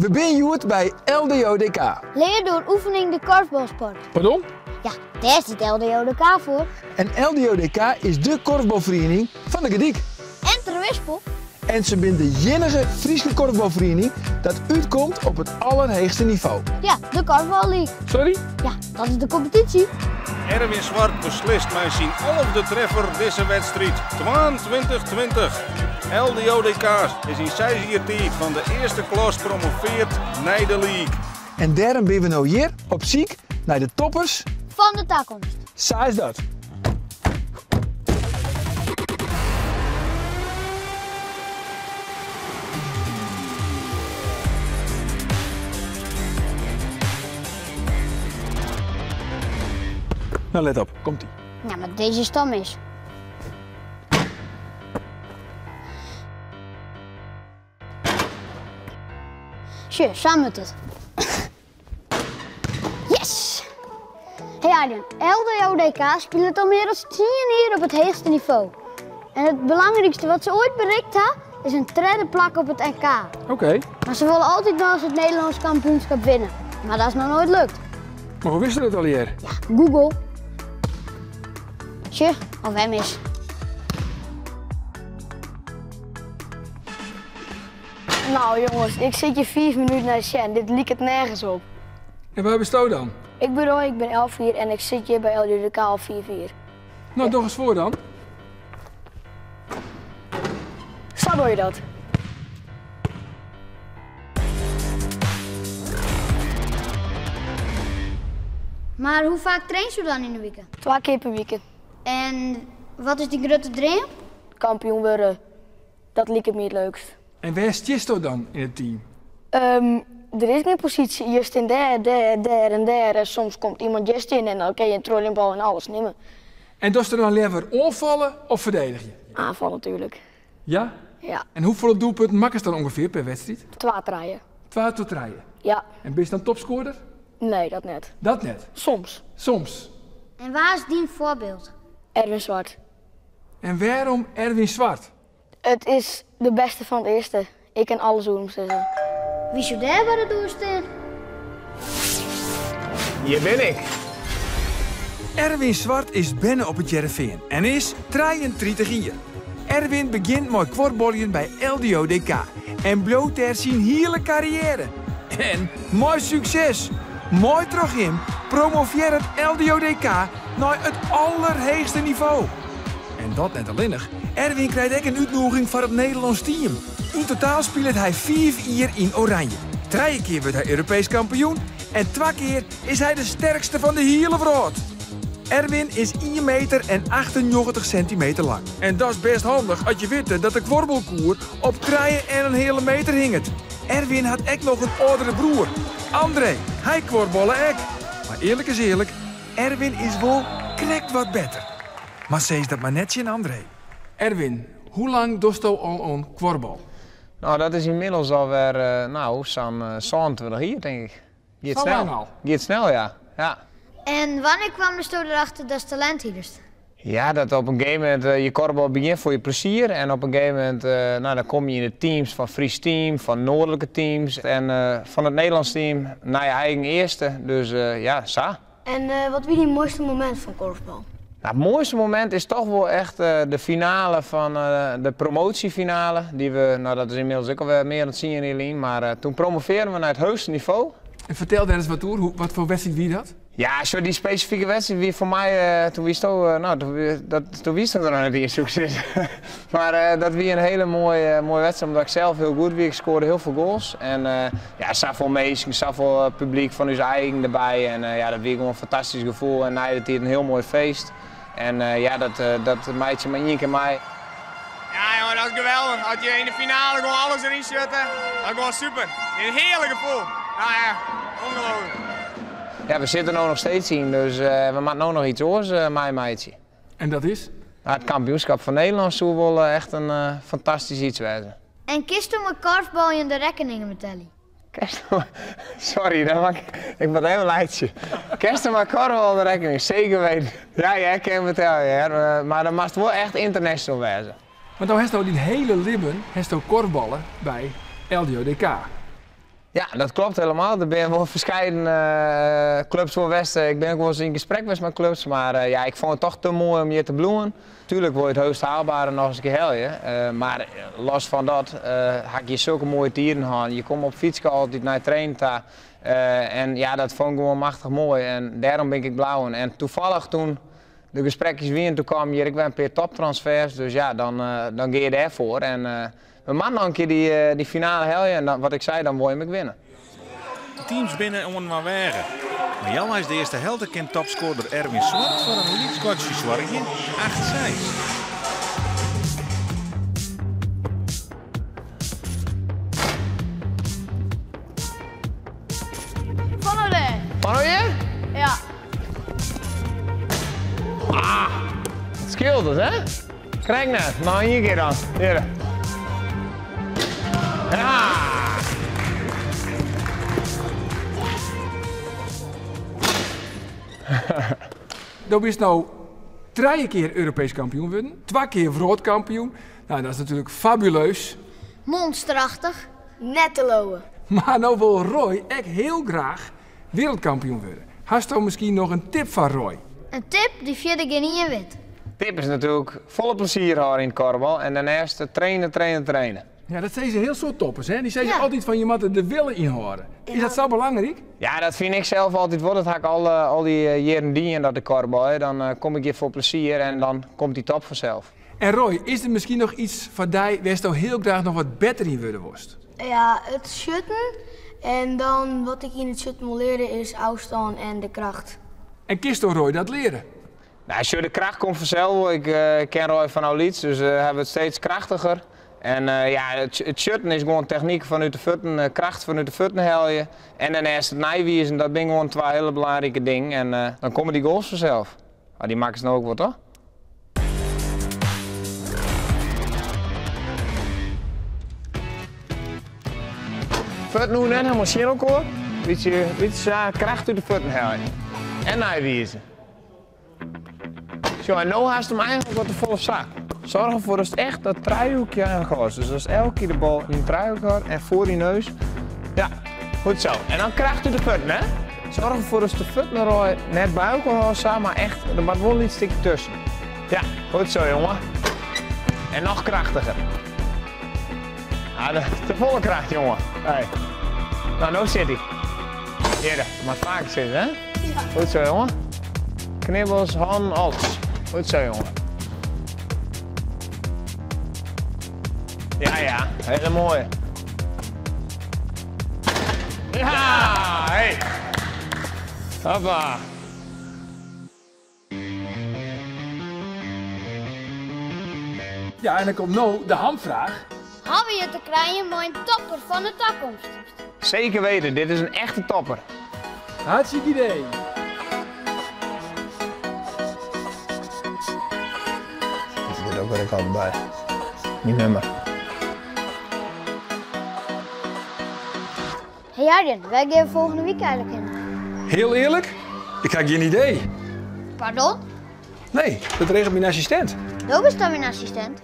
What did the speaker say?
We binne hjoed by LDODK. Lear door oefening de korfbalsport. Pardon? Ja, dêr stiet LDODK foar. En LDODK is de korfbalferiening fan de Gordyk. En Terwispel. En se binne de iennige Fryske korfbalferiening dat útkomt op it allerheechste nivo. Ja, de Korfbal League. Sorry? Ja, dat is de kompetysje. Erwin Zwart beslist mei syn alfde treffer dizze wedstriid, 22-20. LDODK is yn seis jier tiid fan de earste klas promoveard nei de league. En dêrom binne we no hjir op syk nei de toppers fan de takomst. Sa is dat. Nou, let op, komt ie. Ja, mar dizze is toch mis. Sjoch, sa moat it. Yes! Hey Arjen, LDODK spilet al mear as tsien jier op it heechste nivo. En it belangrykste wat se oait berikt ha, is in tredde plak op it NK. Oké. Mar se wolle altyd noch ris it Nederlânsk kampioenskip winne. Mar dat is noch noait lukt. Mar hoe witsto dat allegear? Ja, Google. Sjoch, alwer mis. Nou jonges, ik sit hjir fiif minuten nei sjen. Dit liket nergens op. En wa bisto dan? Ik bin Roy, ik bin 11 jier en ik sit hjir by LDODK al fiif jier. Nou, doch ris foar dan. Sa doch je dat. Mar hoe faak trainsto dan yn de wike? Twa kear per wike. En wat is dyn grutte dream? Kampioen wurde. Dat liket my it leukst. En wêr stiesto dan yn it team? Der is gjin posysje. Je stean dêr, dêr, dêr en dêr. En soms komt iemand hjir stean en dan kin je in trolleyballen en alles nimme. En dochsto dan leaver oanfalle of ferdedigje? Aanfalle natuerlik. Ja? Ja. En hoefolle doelpunten makkest dan ûngefear per wedstriid? Twa, trije. Twa tot trije? Ja. En bist dan topskoarder? Nee, dat net. Dat net? Soms. Soms. En wa is dyn foarbyld? Erwin Zwart. En wêrom Erwin Zwart? It is de bêste fan it earste. Ik kin alles oer him sizze. Wie soe dêr by de doar stean? Hjir bin ik. Erwin Zwart is berne op It Hearrenfean en is 33 jier. Erwin begjint mei kuorbaljen by LDODK en bliuwt dêr syn hiele karriêre. En mei sukses! Mei troch him promovearret LDODK nei it allerheechste nivo. En dat net allinnich, Erwin krijt ek in útnûging foar it Nederlânsk team. Yn totaal spilet hy fiif jier yn Oranje. Trije kear wurdt hy Europeesk kampioen en twa kear is hy de sterkste fan de hiele wrâld. Erwin is ien meter en 98 sentimeter lang. En dat is bêst handich as je witte dat de kuorbalkoer op trije en in heale meter hinget. Erwin hat ek noch in âldere broer, André. Hy kuorballe ek. Mar earlik is earlik, Erwin is wol krekt wat better. Mar sis dat mar net tsjin André. Erwin, hoe lang dochsto al oan kuorbal? Nou, dat is ynmiddels alwer nou, sa'n 27 jier, tink ik. Giet Sa snel. lang al? Giet snel, ja. Ja. En wannear kwamsto derachter datst talint hiest? Ja, dat op in gegeven momint, je kuorbal begjint foar je plezier en op in gegeven momint, nou, dan komme je yn de teams fan Frysk team, fan noardlike teams en fan it Nederlânsk team nei je eigen earste. Dus ja, sa. En wat wie dyn moaiste momint fan korfbal? Nou, it moaiste momint is toch wol echt de finale fan de promotiefinale. Dy't we, nou dat is ynmiddels ek alwer mear dan tsien jier lyn, mar toen promovearren we nei it heechste nivo. En fertel dêr ris wat oer, wat foar wedstriid wie dat? Ja, zo die spesifike wedstriid wie foar my, toen wiesto, nou, toen, dat, toen wiesto der noch net iens, soe ik sizze. Mar dat wie in hiele moaie, moaie wedstriid, omdat ik sels hiel goed wie. Ik skoarde hiel folle goals. En ja, safolle minsken, safolle publyk fan ús eigen derby. En ja, dat wie gewoan in fantastysk gefoel. En nei de tiid in hiel moai feest. En ja, dat, dat meitsje je mar ien kear mei. Ja, jonge, dat is geweldich. As je yn de finale gewoan alles deryn sjitte, dat is gewoan super. In hearlik gefoel. Nou ja, ongelooflijk. Ja, we sitte no noch steeds yn, dus we moatte no noch iets oars meimeitsje. En dat is? Nou, it kampioenskip fan Nederlân soe wol echt in fantastysk iets wêze. En kinsto mei korfbaljen de rekkeningen betelje? Sorry, dan moat ik, ik moat even laitsje. Kinsto mei korfbal de rekkening? Seker weten. Ja, ja, ik kin betelje, hear. Mar dan moatst wol echt international wêze. Want no hasto dyn hiele libben hasto korfballe by LDODK. Ja, dat klopt helemaal. Der binne wol ferskate klups wol west. Ik bin ek wolris yn gesprek west mei klups, mar ja, ik fûn it toch te moai om hjir te bliuwen. Tuurlijk wol je it heechst haalbare noch ris in kear helje, mar los fan dat ha ik hjir sulke moaie tiden hân. Je komme op fytske altyd nei trainen ta en ja, dat fûn ik gewoan machtich moai en dêrom bin ik bleaun. En toevallig toen de gesprekjes wienen, toen kamen hjir ek wer in pear toptransfers, dus ja, dan, dan gean je dêrfoar. En we moatte noch in kear dy, dy finale helje en dan, wat ik sei, dan wol je him ek winne. De teams binne oaninoar weage. Mar healweis de earste helte kin topskoarder Erwin Zwart foar in lyts gatsje soargje, 8-6. Fan de. Fan je? Ja. Ah, it skeelt it, hè? Krekt net. No, ien kear dan. Hjir. Ja! Do bist no trije kear Europeesk kampioen wurden, twa kear wrâldkampioen. No, dat is natuerlik fabuleus. Monsterachtich. Net te leauwen. Mar no wol Roy ek hiel graach wereldkampioen wurde. Hasto miskien noch in tip foar Roy? In tip dy't fierder gjinien wit. Tip is natuerlik folle plezier hâlde yn it kuorbal en dêrneist traine, traine, traine. Ja, dat sizze hiel soad toppers, hè? Dy sizze altyd fan je moatte de wille ynhâlde. Is dat sa belangryk? Ja, dat fyn ik sels altyd wol. Dat ha ik al, al dy jierren dien dat ik kuorbalje. Dan kom ik hjir foar plezier en dan komt dy top fansels. En Roy, is der miskien noch yts foar dy wêr'tsto hiel graach noch wat better yn wurde wolst? Ja, it sjutten. En dan wat ik yn it sjutten wol leare is ôfstân en de kracht. En kinsto Roy dat leare? No, sjoch, de kracht komt fansels wol. Ik ken Roy fan ôf lyts, dus hy wurdt steeds krachtiger. En ja, it sjutten is gewoan technyk fanút de fuotten, kracht fanút de fuotten helje. En dêrneist it neiwizen, dat binne gewoan twa hiele belangrike dingen. En dan komme dy goals fansels. Mar dy makkest no ek wol, toch? Fuotten hoege net helemaal tsjin elkoar. Bytsje, bytsje sa kracht út de fuotten helje. En neiwize. Sjoch, en no hast him eigentlik wat te folle sa. Soarch derfoar datst echt dat trijehoekje eigentlik hâldst. Dus datst elke kear de bal yn in trijehoek hâldt en foar dyn neus. Ja, goed zo. En dan kracht út de fuotten, hè? Soarch derfoar datst de fuotten Roy net by elkoar hâldst sa, mar echt, der moat wol in lyts stikje tusken. Ja, goed zo, jonge. En noch krachtiger. Ah, te folle kracht, jonge. Hey. No, no sit hy. Hjir, moat faker sitte, hè? Ja. Goed zo, jonge. Knibbels, hannen, alles. Goed zo, jonge. Ja, ja, hele moaie. Ja, hey. Hoppa. Ja, en dan komt no de hamfraach. Hawwe we hjir te krijen mei in topper fan de takomst? Zeker weten, dit is in echte topper. Hartstikke idee. Dit is ook waar ik altijd bij. Myn nummer. Hey Arjen, wêr geane we folgjende wike eigentlik hinne? Hiel earlik, ik ha gjin idee. Pardon? Nee, dat regelt myn assistint. Do bist dan myn assistint?